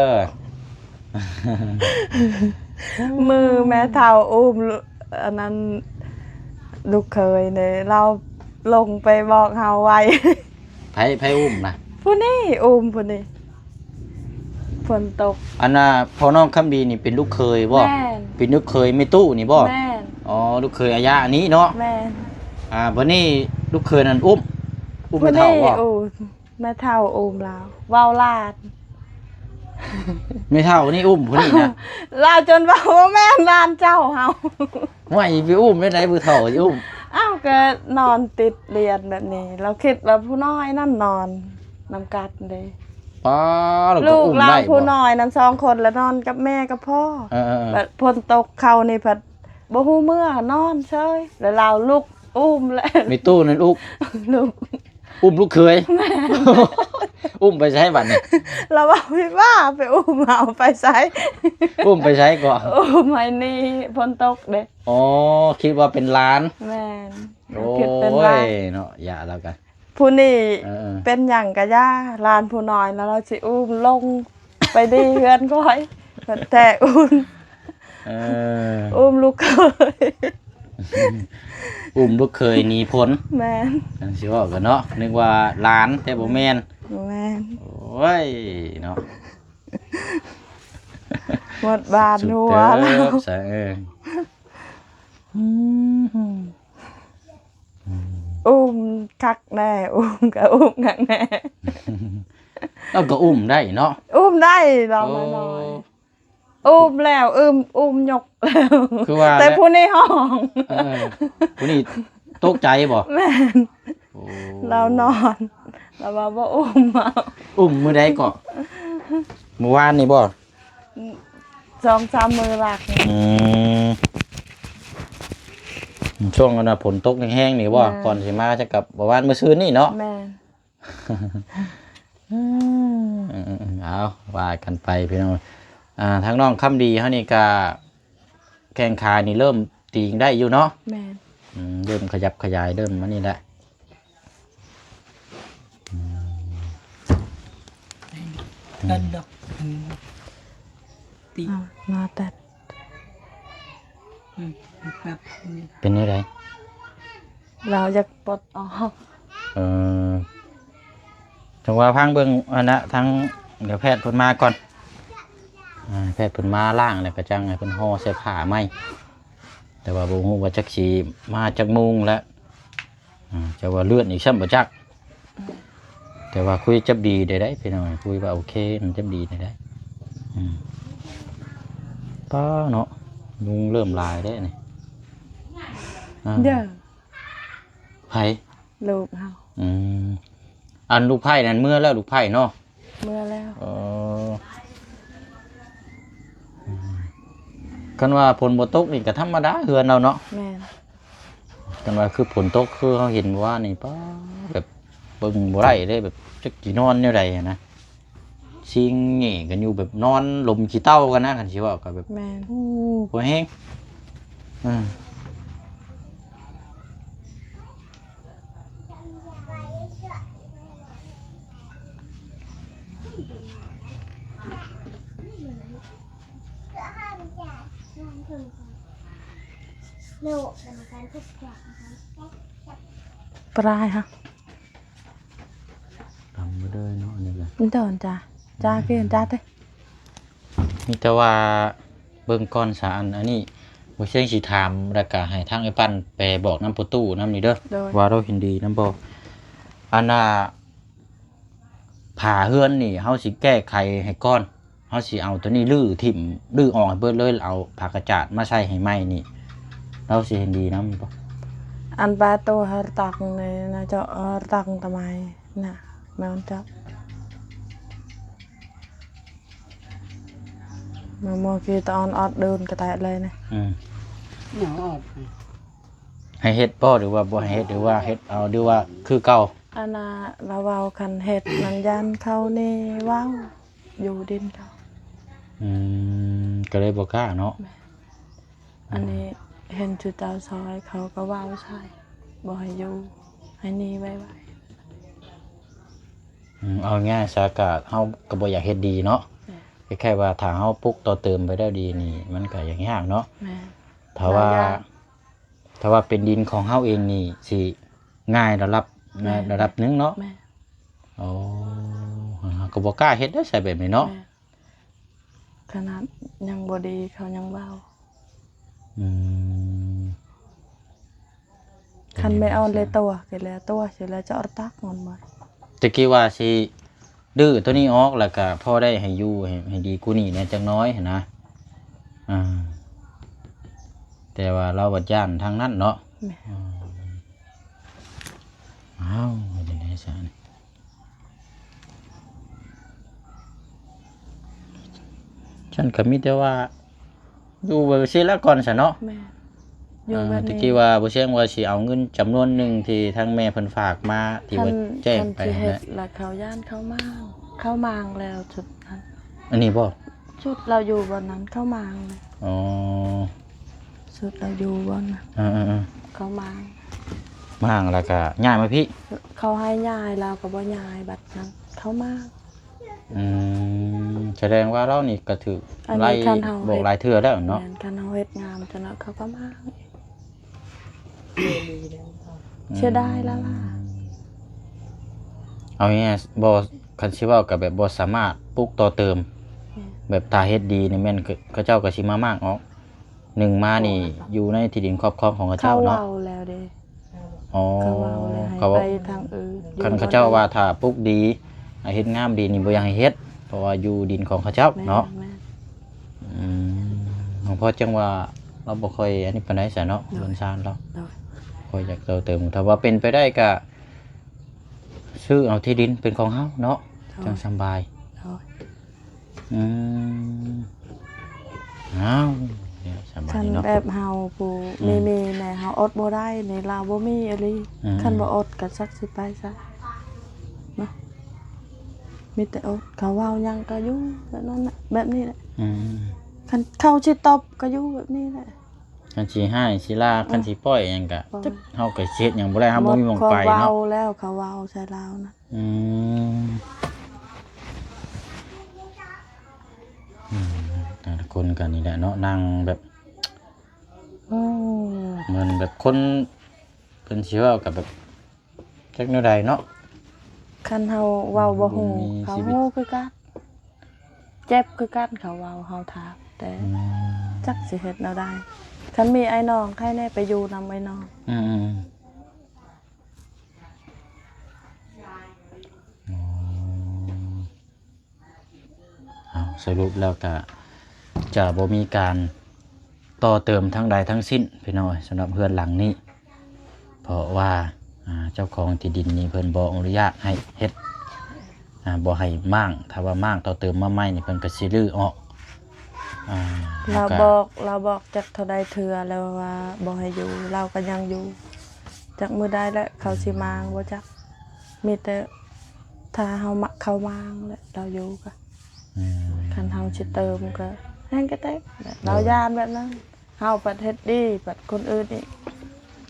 ມື້ແມ່ເຖົ້າອຸ້ມ ອັນນັ້ນ ລູກເຂີຍນີ້ ລາວລົງໄປບອກເຮົາໄວ. ໃຜ ໃຜອຸ້ມນະ? ຜູ້ນີ້ ອຸ້ມຜູ້ນີ້. ຝົນຕົກ. ອັນນ່າ ພໍ່ນ້ອງຄຳດີນີ້ເປັນລູກເຂີຍບໍ່? ແມ່ນ. ເປັນລູກເຂີຍແມ່ຕູ້ນີ້ບໍ່? ແມ່ນ. ອໍ ລູກເຂີຍອາຍາອັນນີ້ເນາະ. ແມ່ນ. ອ່າ ບັດນີ້ລູກເຂີຍນັ້ນອຸ້ມ ອຸ້ມແມ່ເຖົ້າບໍ່? ຜູ້ນີ້ອຸ້ມ ແມ່ເຖົ້າອຸ້ມລາວ ເວົ້າຫຼານ. ແມ່ເຖົ້ານີ້ອຸ້ມຜູ້ນີ້ນະ? ລາວຈົນເວົ້າວ່າ ບໍ່ແມ່ນຫຼານເຈົ້າເຮົາ. ຫ້ວຍ ໄປອຸ້ມແນວໃດ ຜູ້ເຖົ້າຊິອຸ້ມ? ອ້າວ ກໍນອນຕິດລຽນແບບນີ້ ລາວຄິດວ່າຜູ້ນ້ອຍນັ້ນນອນນຳກັນເດ້. ປ້າ ລາວກໍອຸ້ມໄດ້ບໍ່? ລູກລາວຜູ້ນ້ອຍນັ້ນສອງຄົນ ລະນອນກັບແມ່ກັບພໍ່. ເອີໆໆ ແລ້ວຝົນຕົກເຂົານີ້ພັດບໍ່ຮູ້ເມືອ ນອນເຊີຍ ແລ້ວລາວລຸກອຸ້ມແຫຼະ. ແມ່ຕູ້ນັ້ນອຸ້ມ? ລຸກ ອຸ້ມລູກເຂີຍ. ແມ່ນ. ອຸ້ມໄປໃສບັດນີ້? ລາວວ່າ ວິວ່າ ໄປອຸ້ມເອົາໄປໃສ? ອຸ້ມໄປໃສເກາະ? ອຸ້ມໃຫ້ໜີ ຝົນຕົກເດ້. ອໍ ຄິດວ່າເປັນຫຼານ. ແມ່ນ. ໂອ້ຍ ຄິດເປັນຫຼານເນາະ ຢ່າລາວກະ ຜູ້ນີ້ ເອີໆ ເປັນຫຍັງກະຢ່າ ຫຼານຜູ້ນ້ອຍນະ ລາວຊິອຸ້ມລົງໄປດີເຮືອນຂ້ອຍ ແທ້ອຸ້ມ. ເອີ ອຸ້ມລູກເຂີຍ ອຸ້ມລູກເຂີຍໜີຝົນ. ແມ່ນ. ຈັ່ງຊິເວົ້າກັນເນາະ ນຶກວ່າຫຼານ ແຕ່ບໍ່ແມ່ນ. ບໍ່ແມ່ນ. ໂອ້ຍເນາະ ໝົດບາດຫົວແລ້ວ. ສຸດເຕີບຊະ ເອີ ອືມ ອືມ ອຸ້ມຄັກແນ່ ອຸ້ມກະອຸ້ມຄັກແນ່. ລາວກໍອຸ້ມໄດ້ເນາະ? ອຸ້ມໄດ້ ລາວນ້ອຍໆ. ໂອ້ ອຸ້ມແລ້ວ ອືມ ອຸ້ມຍົກແລ້ວ ຄືວ່າແຫຼະ ແຕ່ຜູ້ນີ້ຮ້ອງ. ເອີ ຜູ້ນີ້ຕົກໃຈບໍ່? ແມ່ນ. ໂອ້ ລາວນອນ ລາວວ່າບໍ່ອຸ້ມເອົາ. ອຸ້ມມື້ໃດເກາະ? ມື້ວານນີ້ບໍ່? ສອງສາມມື້ຫຼັງ. ອືມ ຊ່ວງອັນນ່າຝົນຕົກແຮງໆນີ້ບໍ່? ແມ່ນ. ກ່ອນຊິມາ ຈັກກັບປະມານມື້ຊືນນີ້ເນາະ? ແມ່ນ. ເອົາ ວ່າກັນໄປພີ່ນ້ອງ. ອ່າ ທາງນ້ອງຄຳດີເຮົານີ້ກະແຂ້ງຂານີ້ເລີ່ມຕີງໄດ້ຢູ່ເນາະ? ແມ່ນ. ອືມ ເລີ່ມຂະຫຍັບຂະຫຍາຍ ເລີ່ມອັນນີ້ແຫຼະ. ອືມ ກັນດອກ ອືມ ຕີ ອ່າ ມາແຕັດ ອືມ ແປັບ ເປັນແນວໃດ? ລາວຢາກປົດອອກ. ເອີ ຈັ່ງວ່າຟັງເບິ່ງອັນນະ ທາງ ດຽວແພດເພິ່ນມາກ່ອນ. ອ່າ ແພດເພິ່ນມາລ້າງແລ້ວກໍຈັ່ງໃຫ້ເພິ່ນຫໍ່ໃສ່ຜ້າໃໝ່. ແຕ່ວ່າບໍ່ຮູ້ວ່າຈັກຊິມາຈັກໂມງແລ້ວ. ອ່າ ຈະວ່າເລື່ອນອີກຊ້ຳບໍ່ຈັກ. ແຕ່ວ່າຄຸຍຈັບດີໄດ້ໄດ໋ພີ່ນ້ອງ ຄຸຍວ່າໂອເຄ ມັນຈັບດີໄດ້ໄດ໋. ອືມ ປ້າເນາະ ຍຸງເລີ່ມຫຼາຍເດ້ນີ້. ອ່າ ເດີ ໃຜ? ລູກເຮົາ. ອືມ ອັນລູກໃພ້ນັ້ນເມືອແລ້ວ ລູກໃພ້ເນາະ? ເມືອແລ້ວ. ເອີ ອືມ ຄັນວ່າຝົນບໍ່ຕົກນີ້ກໍທຳມະດາເຮືອນເຮົາເນາະ. ແມ່ນ. ຄັນວ່າຄືຝົນຕົກ ຄືເຮົາເຫັນວ່ານີ້ ປ້າ ແບບເບິ່ງບໍ່ໄດ້ເດ້ ແບບຈັກຊິນອນແນວໃດຫັ້ນນະ ຊິງແຫງ່ກັນຢູ່ ແບບນອນລົມຂີ້ເຕົ່າກັນນະ ຄັນຊິເວົ້າກໍແບບ ແມ່ນ ໂອ້ ບໍ່ແຮງ. ເອີ ປາຍຮະ ຕຳມາເດີເນາະ ອັນນີ້ກະ ມັນເດີນຈ້າ ຈ້າ ອືມ ເກນຈ້າເຕ ມີແຕ່ວ່າເບິ່ງກ່ອນສະ ອັນ ອັນນີ້ ບໍ່ເຊີງຊິຖາມ ແລ້ວກະໃຫ້ທາງອ້າຍປັ້ນໄປບອກນຳພໍ່ຕູ້ນຳນີ້ເດີ ໂດຍ ວ່າລາວເຫັນດີນຳບໍ່ ອັນນ່າ ຝາເຮືອນນີ້ເຮົາຊິແກ້ໄຂໃຫ້ກ່ອນ ເຮົາຊິເອົາໂຕນີ້ຮື້ຖິ້ມ ຮື້ອອກໃຫ້ເບິດເລີຍ ເອົາຜ້າກະຈາດມາໃສ່ໃຫ້ໃໝ່ນີ້ ລາວຊິເຫັນດີນຳບໍ່? ອັນປະຕູຮະຕັກນີ້ນະເຈົ້າ ຮະຕັກຕະໄມນະ ແມ່ນເຈົ້າ ມາມໍກີຕະອອນອອດເດີນກະແຕະເລີຍນະ ອືມ ໜໍອອດ ໃຫ້ເຮັດບໍ່ ຫຼືວ່າບໍ່ໃຫ້ເຮັດ ຫຼືວ່າເຮັດເອົາ ຫຼືວ່າຄືເກົ່າ? ອັນນ່າ ລາວເວົ້າຄັນເຮັດນັ້ນຢ້ານເຂົານີ້ເວົ້າຢູ່ດິນເຂົາ ອືມ ກໍເລີຍບໍ່ກ້າເນາະ ແມ່ນ ອັນນີ້ເຫັນຈຸເຈົ້າຊອຍ ເຂົາກໍເວົ້າໃສ່ ບໍ່ໃຫ້ຢູ່ ໃຫ້ໜີໄວໆ ອືມ ເອົາງ່າຍຊະ ກະເຮົາກໍບໍ່ຢາກເຮັດດີເນາະ ແມ່ນ ຄ້າຍໆວ່າຖ້າເຮົາປຸກຕໍ່ເຕີມໄປແລ້ວດີນີ້ ມັນກໍຍັງຍາກເນາະ ແມ່ນ ຖ້າວ່າ ລະຍະ ຖ້າວ່າເປັນດິນຂອງເຮົາເອງນີ້ຊິງ່າຍລະດັບ ແມ່ນ ລະດັບໜຶ່ງເນາະ ແມ່ນ ໂອ້ ເຮົາກໍບໍ່ກ້າເຮັດໄດ໋ ໃສ່ແບບນີ້ເນາະ ແມ່ນ ຂະໜາດຍັງບໍ່ດີເຂົາຍັງເວົ້າ. ອືມ ຄັນແມ່ອ່ອນເລີຍຕົວະ ກໍແລ້ວຕົວະ ຊິແລ້ວຈະອອກຕັກມັນບໍ່. ແຕ່ກີ້ວ່າຊິດື້ໂຕນີ້ອອກ ແລ້ວກໍພໍໄດ້ໃຫ້ຢູ່ໃຫ້ ໃຫ້ດີກວ່ານີ້ແດ່ຈັກໜ້ອຍຫັ້ນນະ. ອ່າ ແຕ່ວ່າລາວບັດຢ້ານທາງນັ້ນເນາະ. ແມ່ນ. ອືມ ອ້າວ ເຮັດຈັ່ງໃດຊະນີ້? ຊັ້ນກໍມີແຕ່ວ່າຢູ່ແບບຊີ້ລະກ່ອນຊະເນາະ. ແມ່ນ. ຢູ່ແບບນີ້ ອ່າ ແຕ່ກີ້ວ່າບໍ່ແຊງວ່າຊິເອົາເງິນຈຳນວນໜຶ່ງທີ່ທາງແມ່ເພິ່ນຝາກມາ ທີ່ວ່າແຈ້ງໄປຫັ້ນແຫຼະ ແລ້ວເຂົາຢ້ານເຂົາມາງ ເຂົາມາງແລ້ວຊຸດນັ້ນ. ອັນນີ້ບໍ່? ຊຸດລາວຢູ່ບ່ອນນັ້ນເຂົາມາງ. ອໍ ຊຸດລາວຢູ່ບ່ອນນັ້ນ ເອີໆໆ ເຂົາມາງ ມາງແລ້ວກໍຍ້າຍມາພີ້. ເຂົາໃຫ້ຍ້າຍ ລາວກໍບໍ່ຍ້າຍ ບັດນັ້ນເຂົາມາງ. ອືມ ສະແດງວ່າລາວນີ້ກໍຖືກໄລ່ບອກຫຼາຍເທື່ອແລ້ວເນາະ. ແມ່ນ ຄັນເຮົາເຮັດງາມຈັ່ງນັ້ນເຂົາກໍມາງ. ເສຍດາຍລະວ່າ ອືມ ເອົາງ່າຍໆ ບໍ່ ຄັນຊິເວົ້າກໍແບບບໍ່ສາມາດປຸກຕໍ່ເຕີມ. ແມ່ນ. ແບບຖ້າເຮັດດີນີ້ແມ່ນ ເຂົາເຈົ້າກໍຊິມາມ້າງອອກ. ໜຶ່ງມານີ້ຢູ່ໃນທີ່ດິນຄອບຄອງຂອງເຂົາເຈົ້າເນາະ. ເຂົາເວົ້າແລ້ວເດ້. ອໍ ເຂົາເວົ້າແລ້ວໃຫ້ໄປທາງອື່ນ. ຄັນເຂົາເຈົ້າວ່າຖ້າປຸກດີ ເຮັດງາມດີນີ້ບໍ່ຢາກໃຫ້ເຮັດ ເພາະວ່າຢູ່ດິນຂອງເຂົາເຈົ້າເນາະ. ແມ່ນ. ອືມ ຫຼວງພໍ່ຈັ່ງວ່າລາວບໍ່ຄ່ອຍອັນນີ້ປານໃດຊະເນາະ. ໂດຍ. ເຮືອນຊານລາວ ໂດຍ ຄ່ອຍຢາກຕໍ່ເຕີມ. ຖ້າວ່າເປັນໄປໄດ້ກະຊື້ເອົາທີ່ດິນເປັນຂອງເຮົາເນາະ. ໂດຍ. ຈັ່ງສະບາຍ. ໂດຍ. ອືມ ອ້າວ ສະບາຍດີເນາະ. ຄັນແບບເຮົາຜູ້ ອືມ ມີເມແດ່ ເຮົາອົດບໍ່ໄດ້ນີ້ ລາວບໍ່ມີອີ່ຫຼີ. ອືມ ຄັນບໍ່ອົດກໍຈັກຊິໄປໃສເນາະ. ມີແຕ່ອົດ ເຂົາເວົ້າຫຍັງກໍຢູ່ແບບນັ້ນນະ ແບບນີ້ແຫຼະ. ອືມ ຄັນເຂົາຊິຕົບກໍຢູ່ແບບນີ້ແຫຼະ. ຄັນຊິຮ້າຍຊິລາ ເອີ ຄັນຊິປ່ອຍຫຍັງກະ ປ່ອຍ ຈັກເຮົາກໍເຮັດຫຍັງບໍ່ໄດ້ ເຮົາບໍ່ມີໝ່ອງໄປເນາະ. ໝົດຄວາມເວົ້າແລ້ວ ເຂົາເວົ້າໃສ່ລາວນະ. ອືມ ອືມ ແຕ່ລະຄົນກໍນີ້ແຫຼະເນາະ ນັ່ງແບບ ໂອ້ ເໝືອນແບບຄົນ ເພິ່ນຊິເວົ້າກໍແບບ ຈັກແນວໃດເນາະ. ຄັນເຮົາເວົ້າບໍ່ຮູ້ ບໍ່ມີຊີວິດ ເຂົາຮູ້ຄືກັນ ເຈັບຄືກັນ ເຂົາເວົ້າເຮົາຖາມ ແຕ່ ອືມ ຈັກຊິເຮັດແນວໃດ. ຄັນມີອ້າຍນ້ອງໃຄແນ່ ໄປຢູ່ນຳອ້າຍນ້ອງ. ອືມໆ ອໍ ເອົາ ສະຫຼຸບແລ້ວກະຈະບໍ່ມີການຕໍ່ເຕີມທາງໃດທັງສິ້ນ ພີ່ນ້ອງເອີຍ ສຳລັບເຮືອນຫຼັງນີ້ ເພາະວ່າ ອ່າ ເຈົ້າຂອງທີ່ດິນນີ້ເພິ່ນບໍ່ອະນຸຍາດໃຫ້ເຮັດ ອ່າ ບໍ່ໃຫ້ມ້າງ. ຖ້າວ່າມ້າງຕໍ່ເຕີມມາໃໝ່ນີ້ ເພິ່ນກໍຊິຮື້ອອກ. ອ່າ ລາວບອກ ລາວບອກຈັກເທົ່າໃດເທື່ອແລ້ວວ່າບໍ່ໃຫ້ຢູ່ ລາວກໍຍັງຢູ່. ຈັກມື້ໃດແຫຼະເຂົາຊິມ້າງບໍ່ຈັກ. ມີແຕ່ຖ້າເຮົາມາ ເຂົາມ້າງແຫຼະ ລາວຢູ່ກະ ອືມ ຄັນເຮົາຊິເຕີມກະແຮງກະແຕກແຫຼະ. ໂດຍ ລາວຢ້ານແບບນັ້ນ ເຮົາບັດເຮັດດີ ບັດຄົນອື່ນອີກ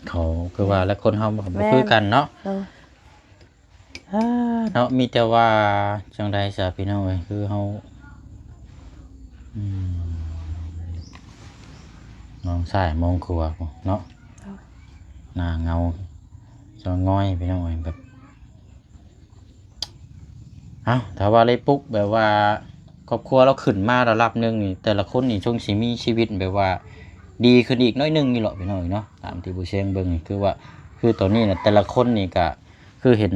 ເຂົາຄືວ່າແຫຼະ ຄົນເຮົາມັນກໍບໍ່ຄືກັນເນາະ. ໂດຍ ອ່າ ເນາະ ມີແຕ່ວ່າຈັ່ງໃດຊະ ພີ່ນ້ອງເອີຍ ຄືເຮົາ ອືມ ມອງຊ້າຍມອງຂວາເນາະ. ໂດຍ ໜ້າເຫງົາສະຫງອຍ ພີ່ນ້ອງເອີຍ ແບບ ເອົ້າ ຖ້າວ່າໄດ້ປຸກແບບວ່າຄອບຄົວລາວຂຶ້ນມາລະດັບໜຶ່ງນີ້ ແຕ່ລະຄົນນີ້ຊົງຊິມີຊີວິດແບບວ່າດີຂຶ້ນອີກໜ້ອຍໜຶ່ງນີ້ເລາະ ພີ່ນ້ອງເນາະ. ຕາມທີ່ຜູ້ແຊງເບິ່ງ ຄືວ່າ ຄືຕອນນີ້ນະ ແຕ່ລະຄົນນີ້ກະ ຄືເຫັນ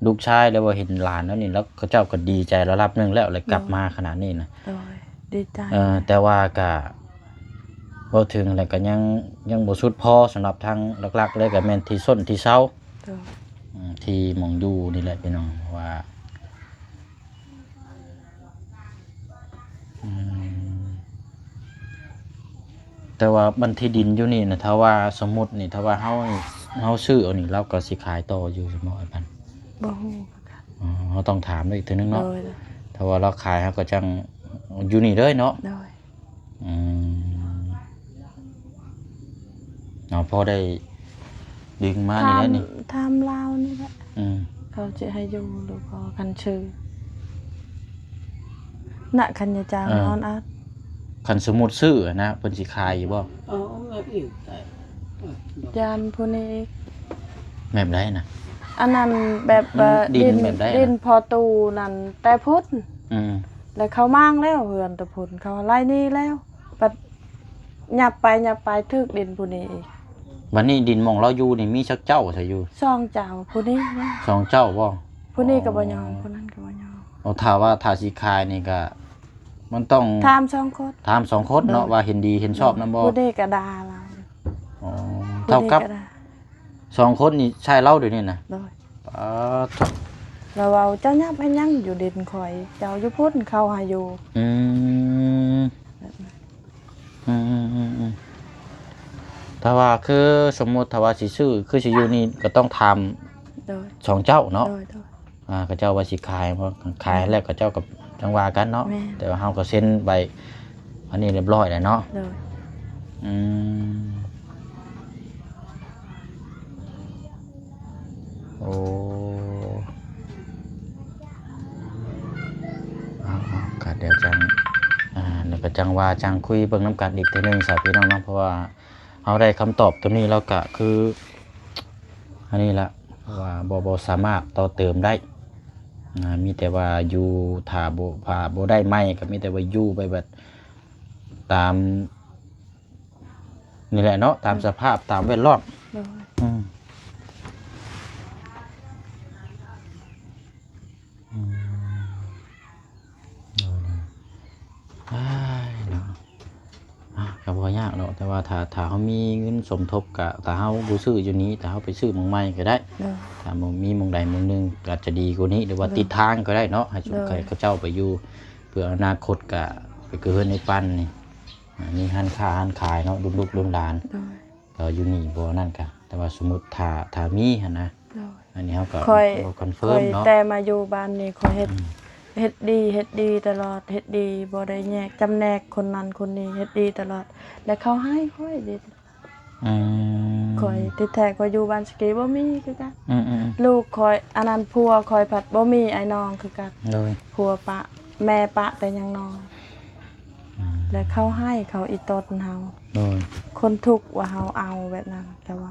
ລູກຊາຍ ຫຼືວ່າເຫັນຫຼານແລ້ວນີ້ ລາວ ເຂົາເຈົ້າກໍດີໃຈລະດັບໜຶ່ງແລ້ວ ແລ້ວກັບມາຂະໜາດນີ້ນະ. ໂດຍ ດີໃຈ. ເອີ ແຕ່ວ່າກະ ເວົ້າເຖິງແລ້ວກໍຍັງ ຍັງບໍ່ສຸດພໍ ສຳລັບທາງຫຼັກໆເລີຍກໍແມ່ນທີ່ຊົນທີ່ເຊົາ ໂດຍ ອືມ ທີ່ໝ່ອງຢູ່ນີ້ແຫຼະພີ່ນ້ອງ ວ່າ ອືມ ແຕ່ວ່າບັນທີ່ດິນຢູ່ນີ້ນະ ຖ້າວ່າສົມມຸດນີ້ ຖ້າວ່າເຮົາ ເຮົາຊື້ເອົານີ້ ລາວກໍຊິຂາຍຕໍ່ຢູ່ຊັ້ນບໍ່ ອ້າຍພັນ? ບໍ່ຮູ້ຄືກັນ. ອໍ ເຮົາຕ້ອງຖາມລາວອີກເທື່ອໜຶ່ງເນາະ. ໂດຍ ໂດຍ. ຖ້າວ່າລາວຂາຍ ເຮົາກໍຈັ່ງຢູ່ນີ້ເລີຍເນາະ. ໂດຍ. ອືມ ເອົາ ພໍໄດ້ດຶງມານີ້ແຫຼະນີ້ ຖາມລາວນີ້ແຫຼະ. ອືມ ເຂົາຊິໃຫ້ຢູ່ຫຼືບໍ່ ຄັນຊື້ນະ ຄັນຍາຈາງ ເອີ ນອນອັດ ຄັນສົມມຸດຊື້ນະ ເພິ່ນຊິຂາຍຢູ່ບໍ່? ເອີ ເອີ ຢ້ານຜູ້ນີ້ອີກ. ແບບໃດນະ? ອັນນັ້ນແບບ ມັນ ເອີ ດິນ ດິນແບບໃດນະ? ດິນພໍ່ຕູ້ນັ້ນແຕ່ພຸ້ນ. ອືມ ແລ້ວເຂົາມ້າງແລ້ວເຮືອນຕະພຸ້ນ ເຂົາໄລ່ໜີແລ້ວ ບັດຫຍັບໄປຫຍັບໄປຖືກດິນຜູ້ນີ້ອີກ. ບັດນີ້ດິນໝ່ອງລາວຢູ່ນີ້ມີຈັກເຈົ້າຊະຢູ່? ສອງເຈົ້າ ຜູ້ນີ້ນະ ສອງເຈົ້າບໍ່? ຜູ້ນີ້ກໍບໍ່ຍອມ ອໍ ຜູ້ນັ້ນກໍບໍ່ຍອມ. ໂອ້ ຖ້າວ່າ ຖ້າຊິຂາຍນີ້ກໍມັນຕ້ອງຖາມສອງຄົນ ຖາມສອງຄົນເນາະ ໂດຍ ວ່າເຫັນດີເຫັນຊອບນຳບໍ່? ຜູ້ນີ້ກໍດ່າລາວ. ອໍ ຜູ້ນີ້ກໍດ່າ ເທົ່າກັບສອງຄົນນີ້ໃຊ້ລາວດຽວນີ້ນະ? ໂດຍ. ປາດໂທ້ ລາວເວົ້າ ເຈົ້າຫຍັບເຮັດຫຍັງຢູ່ດິນຂ້ອຍ ເຈົ້າຢູ່ພຸ້ນ ເຂົາໃຫ້ຢູ່. ອືມ ແບບນັ້ນ ອືມໆໆໆ ຖ້າວ່າຄືສົມມຸດ ຖ້າວ່າຊິຊື້ ຄືຊິຢູ່ນີ້ກໍຕ້ອງຖາມ ໂດຍ ສອງເຈົ້າເນາະ. ໂດຍໆ ອ່າ ເຂົາເຈົ້າວ່າຊິຂາຍບໍ່ ຂາຍ ອືມ ແລ້ວເຂົາເຈົ້າກໍຈັ່ງວ່າກັນເນາະ. ແມ່ນ ແຕ່ວ່າເຮົາກໍເຊັນໃບອັນນີ້ຮຽບຮ້ອຍແລ້ວເນາະ. ໂດຍ. ອືມ ໂອ້ ເອົາໆ ກໍດຽວຈັ່ງ ອ່າ ແລ້ວກໍຈັ່ງວ່າຈັ່ງຄຸຍເບິ່ງນຳກັນອີກເທື່ອໜຶ່ງຊະພີ່ນ້ອງເນາະ. ເພາະວ່າເຮົາໄດ້ຄຳຕອບຕົວນີ້ແລ້ວ ກໍຄືອັນນີ້ລະ ວ່າບໍ່ ບໍ່ສາມາດຕໍ່ເຕີມໄດ້. ອ່າ ມີແຕ່ວ່າຢູ່ ຖ້າບໍ່ ຖ້າບໍ່ໄດ້ໃໝ່ ກໍມີແຕ່ວ່າຢູ່ໄປແບບຕາມ ນີ້ແຫຼະເນາະ ຕາມ ອືມ ສະພາບ ຕາມແວດລ້ອມ. ໂດຍ. ອືມ ອືມ ໂດຍໆ ອ້າຍເນາະ ອ່ະ ກໍບໍ່ຍາກດອກ ແຕ່ວ່າຖ້າ ຖ້າເຮົາມີເງິນສົມທົບ ກະ ຖ້າເຮົາບໍ່ຊື້ຢູ່ນີ້ ຖ້າເຮົາໄປຊື້ໝ່ອງໃໝ່ກໍໄດ້. ໂດຍ. ຖ້າບໍ່ມີໝ່ອງໃດໝ່ອງໜຶ່ງ ອາດຈະດີກວ່ານີ້ ຫຼືວ່າ ໂດຍ ຕິດທາງກໍໄດ້ເນາະ ໃຫ້ ໂດຍ ໃຫ້ເຂົາເຈົ້າໄປຢູ່ ເພື່ອອະນາຄົດກະໄປເກີດເຮືອນໃຫ້ປັນນີ້. ອ່າ ມີຮ້ານຄ້າຮ້ານຂາຍເນາະ ລຸ້ນລູກລຸ້ນຫຼານ. ໂດຍ. ກໍຢູ່ນີ້ບໍ່ນັ້ນກະ ແຕ່ວ່າສົມມຸດຖ້າ ຖ້າມີຫັ້ນນະ. ໂດຍ. ອັນນີ້ເຮົາກໍ ຂ້ອຍ ບໍ່ຄອນເຟີມເນາະ ຂ້ອຍແຕ່ມາຢູ່ບ້ານນີ້ ຂ້ອຍເຮັດ ອືມ ເຮັດດີ ເຮັດດີຕະຫຼອດ ເຮັດດີ ບໍ່ໄດ້ແຍກຈຳແນກຄົນນັ້ນຄົນນີ້ ເຮັດດີຕະຫຼອດ ແລະເຂົາໃຫ້ຂ້ອຍເດ້. ອືມ ຂ້ອຍ ທີ່ແທ້ຂ້ອຍຢູ່ບ້ານສະກີບໍ່ມີຄືກັນ. ອືມໆໆ ລູກຂ້ອຍ ອັນນັ້ນ ຜົວຂ້ອຍພັດບໍ່ມີອ້າຍນ້ອງຄືກັນ. ໂດຍ. ຜົວປະ ແມ່ປະແຕ່ຍັງນ້ອຍ. ອືມ ແລະເຂົາໃຫ້ ເຂົາອີ່ຕົນເຮົາ. ໂດຍ. ຄົນທຸກວ່າເຮົາເອົາແບບນັ້ນ ແຕ່ວ່າ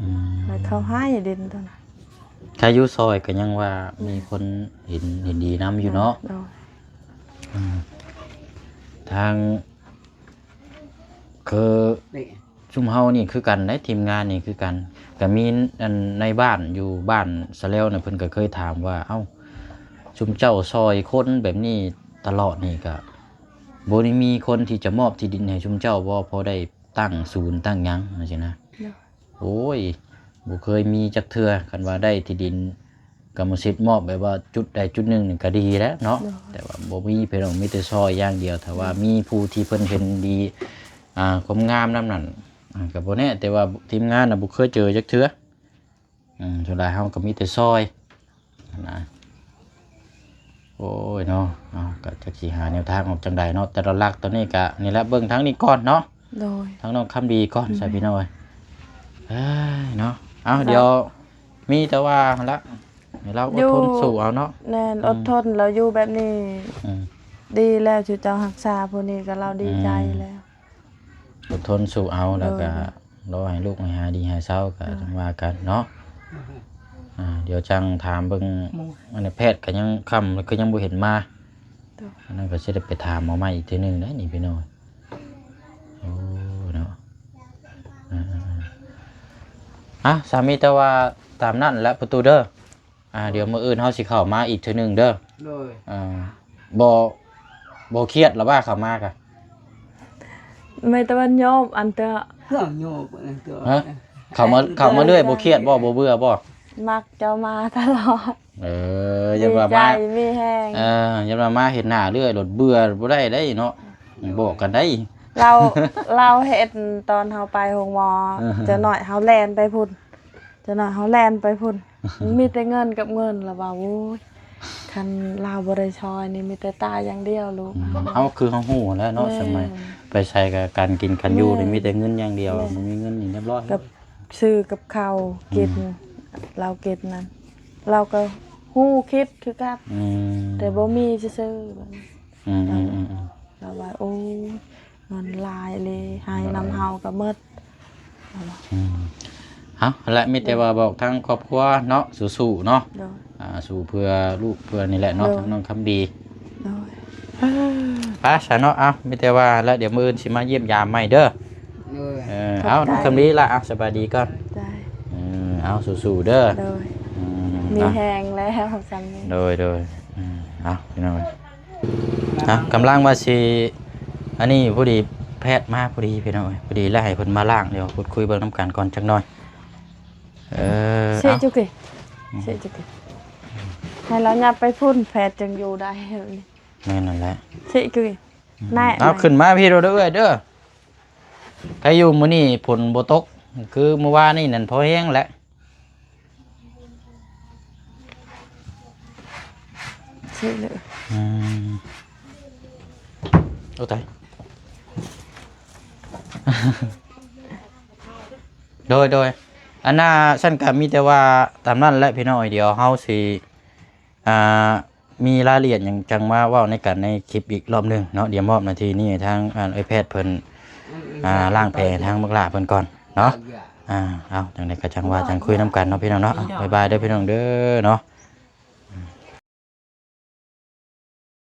ອືມ ແລະເຂົາໃຫ້ດິນຕົວນັ້ນ. ຖ້າຢູ່ຊ່ອຍກໍຍັງວ່າມີຄົນເຫັນ ເຫັນດີນຳຢູ່ເນາະ. ໂດຍ. ອືມ ທາງ ຄື ນີ້ ຊຸມເຮົານີ້ຄືກັນເດ້ ທີມງານນີ້ຄືກັນ ກໍມີອັນນາຍບ້ານຢູ່ບ້ານສະແລວນະ ເພິ່ນກໍເຄີຍຖາມວ່າ ເອົ້າ ຊຸມເຈົ້າຊ່ອຍຄົນແບບນີ້ຕະຫຼອດນີ້ ກໍບໍ່ໄດ້ມີຄົນທີ່ຈະມອບທີ່ດິນໃຫ້ຊຸມເຈົ້າບໍ່ ພໍໄດ້ຕັ້ງສູນຕັ້ງຫຍັງຈັ່ງຊີ້ນະ? ໂດຍ. ໂອ້ຍ ບໍ່ເຄີຍມີຈັກເທື່ອ ຄັນວ່າໄດ້ທີ່ດິນກຳມະສິດມອບແບບວ່າຈຸດໃດຈຸດໜຶ່ງນີ້ກໍດີແລ້ວເນາະ. ໂດຍ. ແຕ່ວ່າບໍ່ມີພີ່ນ້ອງ ມີແຕ່ຊ່ອຍຢ່າງດຽວ ຖ້າວ່າ ໂດຍ ມີຜູ້ທີ່ເພິ່ນເຫັນດີ ອ່າ ຄວາມງາມນຳນັ້ນ ອ່າ ກໍບໍ່ແນ່ ແຕ່ວ່າທີມງານນະບໍ່ເຄີຍເຈີຈັກເທື່ອ. ອືມ ສ່ວນຫຼາຍເຮົາກໍມີແຕ່ຊ່ອຍຫັ້ນນະ. ໂອ້ຍເນາະ ເຮົາກໍຈັກຊິຫາແນວທາງອອກຈັ່ງໃດເນາະ ແຕ່ລະຫຼັກຕອນນີ້ກໍນີ້ແຫຼະ ເບິ່ງທາງນີ້ກ່ອນເນາະ. ໂດຍ. ທາງນ້ອງຄຳດີກ່ອນ ໂດຍ ຊະພີ່ນ້ອງເອີຍ. ເອີຍເນາະ ເອົາ ເຈົ້າ ດຽວມີແຕ່ວ່າຫັ້ນລະ ໃຫ້ລາວອົດທົນ ຢູ່ ສູ້ເອົາເນາະ. ແມ່ນ ອືມ ອົດທົນ ລາວຢູ່ແບບນີ້ ອືມ ດີແລ້ວ ທີ່ເຈົ້າຮັກສາຜູ້ນີ້ກໍລາວດີໃຈ ອືມ ແລ້ວ. ອົດທົນສູ້ເອົາ ແລ້ວກໍ ໂດຍ ລໍໃຫ້ລູກໃຫ້ຫາຍດີຫາຍເຊົາ ກໍ ໂດຍ ຈັ່ງວ່າກັນເນາະ. ອ່າ ດຽວຈັ່ງຖາມເບິ່ງ ອັນນີ້ແພດກໍຍັງຄ່ຳ ກໍຍັງບໍ່ເຫັນມາ. ໂດຍ. ອັນນັ້ນກໍຊິໄດ້ໄປຖາມໝໍໃໝ່ອີກເທື່ອໜຶ່ງໄດ໋ນີ້ພີ່ນ້ອງ. ໂອ້ເນາະ ອ່າໆໆ ອ່ະ ສາມີແຕ່ວ່າຕາມນັ້ນແຫຼະປະຕູເດີ. ອ່າ ດຽວມື້ອື່ນເຮົາຊິເຂົ້າມາອີກເທື່ອໜຶ່ງເດີ. ໂດຍ. ອ່າ ບໍ່ ບໍ່ຄຽດລະວ່າເຂົ້າມາກະ? ແມ່ຕາວັນໂຍບອັນເຕີ. ໂຍບອັນເຕີ. ຮະ? ເຂົ້າມາ ເຂົ້າມາເລື້ອຍ ບໍ່ຄຽດບໍ່? ບໍ່ເບື່ອບໍ່? ມັກເຈົ້າມາຕະຫຼອດ. ເອີ ຢ້ານວ່າມາ ມີແຮງ. ເອີ ຢ້ານວ່າມາເຫັນໜ້າເລື້ອຍ ໂລດເບື່ອບໍ່ໄດ້ໄດ໋ເນາະ. ບອກກັນໄດ໋. ລາວ ລາວເຫັນຕອນເຮົາໄປໂຮງໝໍ ເອີ ຈັກໜ້ອຍເຮົາແລ່ນໄປພຸ້ນ. ຈັກໜ້ອຍເຮົາແລ່ນໄປພຸ້ນ ມີແຕ່ເງິນກັບເງິນ ລະວ່າ ໂອ້ຍ ຄັນລາວບໍ່ໄດ້ຊ່ອຍນີ້ ມີແຕ່ຕາຍຢ່າງດຽວລູກ. ອືມ ເຮົາຄືເຮົາຮູ້ແລ້ວເນາະ. ແມ່ນ. ສະໄໝໄປໃສກໍການກິນການຢູ່ນີ້ ແມ່ນ ມີແຕ່ເງິນຢ່າງດຽວ. ແມ່ນ. ບໍ່ມີເງິນນີ້ຮຽບຮ້ອຍ ກັບຊື້ກັບເຂົ້າກິນ. ອືມ ລາວເກັບນັ້ນ ລາວກໍຮູ້ຄິດຄືກັນ. ອືມ ແຕ່ບໍ່ມີຊື່ໆ. ອືມໆໆໆ ລາວວ່າ ໂອ້ຍ ເງິນຫຼາຍເລີຍ ໃຫ້ນຳເຮົາກໍໝົດ. ອືມ ເອົາ ແລະ ມີແຕ່ວ່າບອກທາງຄອບຄົວເນາະ ສູ້ໆເນາະ. ໂດຍ. ອ່າ ສູ້ເພື່ອລູກເພື່ອນີ້ແຫຼະເນາະ. ໂດຍ. ທາງນ້ອງຄຳດີ. ໂດຍ. ໄປຊະເນາະ ເອົາ ມີແຕ່ວ່າແລ້ວ ດຽວມື້ອື່ນຊິມາຢ້ຽມຢາມໃໝ່ເດີ. ໂດຍ ເອີ ເອົາ ຂອບໃຈ ນາງຄຳລີລະ ເອົາ ສະບາຍດີກ່ອນ. ຂອບໃຈ. ເອີ ເອົາ ສູ້ໆເດີ. ໂດຍ ອືມ ມີແຮງແລ້ວສ່ຳນີ້. ໂດຍໆ ເອີ ເອົາ ພີ່ນ້ອງເອີຍ ເອົາ ກຳລັງວ່າຊິ ອັນນີ້ພໍດີແພດມາພໍດີ ພີ່ນ້ອງເອີຍ ພໍດີແລ້ວ ໃຫ້ເພິ່ນມາລ້າງ ດຽວພູດຄຸຍເບິ່ງນຳກັນກ່ອນຈັກໜ່ອຍ. ເອີ ຊິ ເອົາ ຈຸກ ອືມ ຊິ ຈຸກ ໃຫ້ລາວຫຍັບໄປພຸ້ນ ແພດຈຶ່ງຢູ່ໄດ້. ແມ່ນນັ້ນແຫຼະ ຊິ ຈຸກ ອືມ ແນ່ ເອົາ ຂຶ້ນມາພີ້ໂລດເດີ ເອື້ອຍເດີ. ໃຄຢູ່ມື້ນີ້ຝົນບໍ່ຕົກ ຄືມື້ວານນີ້ນັ້ນພໍແຮງແຫຼະ. ຊິເລີຍ ອືມ ໂອ້ຕາຍ ໂດຍໆ ອັນນ່າ ຊັ້ນກະມີແຕ່ວ່າຕາມນັ້ນແຫຼະ ພີ່ນ້ອງເອີຍ ດຽວເຮົາຊິ ອ່າ ມີລາຍລະອຽດຫຍັງຈັ່ງມາເວົ້າໃນກັນໃນຄລິບອີກລອບໜຶ່ງເນາະ. ດຽວມອບໜ້າທີ່ນີ້ໃຫ້ທາງ ອ່າ ອ້າຍແພດເພິ່ນ ອ່າ ລ້າງແຜໃຫ້ທາງບັກຫຼ້າເພິ່ນກ່ອນເນາະ. ອ່າ ເອົາ ຈັ່ງໃດກໍຈັ່ງວ່າຈັ່ງຄຸຍນຳກັນເນາະ ພີ່ນ້ອງເນາະ. ເອົາ ບາຍບາຍເດີ ພີ່ນ້ອງເດີເນາະ.